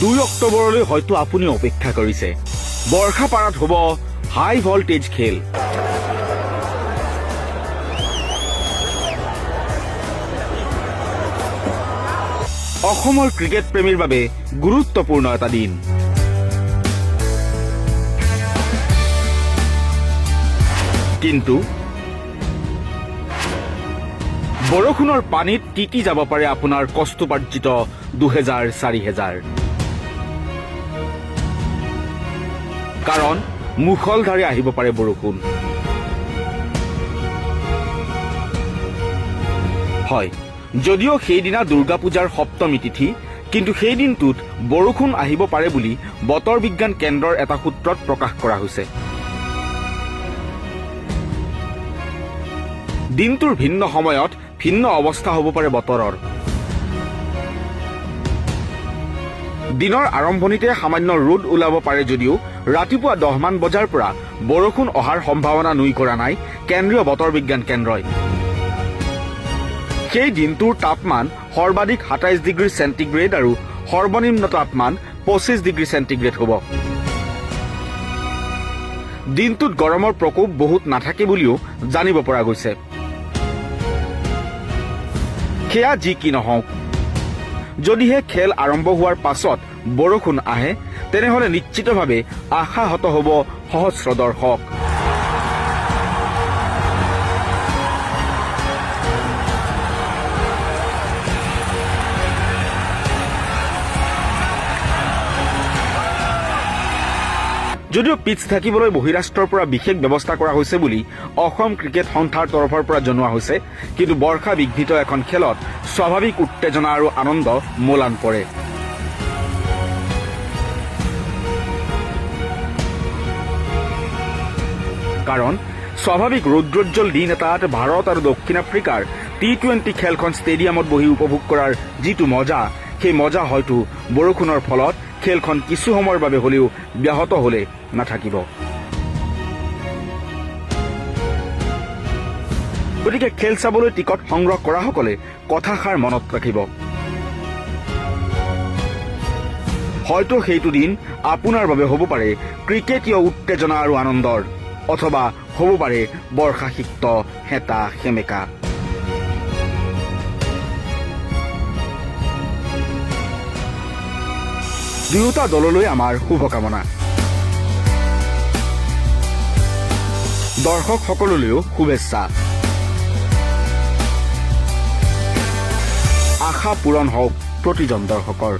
2 অক্টোবৰলৈ হয়তো আপুনি অপেক্ষা কৰিছে। বৰ্ষাপাৰাত হ'ব হাই ভল্টেজ খেল। অসমৰ ক্ৰিকেট প্ৰেমীৰ বাবে গুৰুত্বপূৰ্ণ এটা দিন। কিন্তু বৰষুণৰ পানীত তিতি যাব পাৰে আপোনাৰ কষ্টোপাৰ্জিত 2000, 4000। কাৰণ মুষলধাৰে আহিব পাৰে বৰষুণ। হয়, যদিও সেইদিনা দুৰ্গা পূজাৰ সপ্তমী তিথি, কিন্তু সেই দিনটোত বৰষুণ আহিব পাৰে বুলি বতৰ বিজ্ঞান কেন্দ্ৰৰ এটা সূত্ৰত প্ৰকাশ কৰা হৈছে। দিনটোৰ ভিন্ন সময়ত ভিন্ন অৱস্থা হ'ব পাৰে বতৰৰ। দিনৰ আৰম্ভণিতে সামান্য ৰ'দ ওলাব পাৰে যদিও ৰাতিপুৱা 10মান বজাৰ পৰা বৰষুণ অহাৰ সম্ভাৱনা নুই কৰা নাই কেন্দ্ৰীয় বতৰ বিজ্ঞান কেন্দ্ৰই। সেই দিনটোৰ তাপমান সৰ্বাধিক 27 ডিগ্ৰী চেণ্টিগ্ৰেড আৰু সৰ্বনিম্ন তাপমান 25 ডিগ্ৰী চেণ্টিগ্ৰেড হ'ব। দিনটোত গৰমৰ প্ৰকোপ বহুত নাথাকে বুলিও জানিব পৰা গৈছে। সেয়া যি কি নহওক, যদিহে খেল আৰম্ভ হোৱাৰ পাছত বৰষুণ আহে, তেনেহ'লে নিশ্চিতভাৱে আশাহত হ'ব সহস্ৰ দৰ্শক। যদিও পিটছ ঢাকিবলৈ বহিৰাষ্ট্ৰৰ পৰা বিশেষ ব্যৱস্থা কৰা হৈছে বুলি অসম ক্ৰিকেট সন্থাৰ তৰফৰ পৰা জনোৱা হৈছে, কিন্তু বৰ্ষা বিঘ্নিত এখন খেলত স্বাভাৱিক উত্তেজনা আৰু আনন্দ মোলান পৰে। কাৰণ স্বাভাৱিক ৰৌদ্ৰোজ্জ্বল দিন এটাত ভাৰত আৰু দক্ষিণ আফ্ৰিকাৰ টি-20 খেলখন ষ্টেডিয়ামত বহি উপভোগ কৰাৰ যিটো মজা, সেই মজা হয়তো বৰষুণৰ ফলত খেলখন কিছু সময়ৰ বাবে হ'লেও ব্যাহত হ'লে নাথাকিব। গতিকে খেল চাবলৈ টিকট সংগ্ৰহ কৰাসকলে কথাষাৰ মনত ৰাখিব। হয়তো সেইটো দিন আপোনাৰ বাবে হ'ব পাৰে ক্ৰিকেটীয় উত্তেজনা আৰু আনন্দৰ, অথবা হ'ব পাৰে বৰ্ষাসিক্ত হেতা সেমেকা। দুয়োটা দললৈ আমাৰ শুভকামনা। দৰ্শকসকললৈও শুভেচ্ছা। আশা পূৰণ হওক প্ৰতিজন দৰ্শকৰ।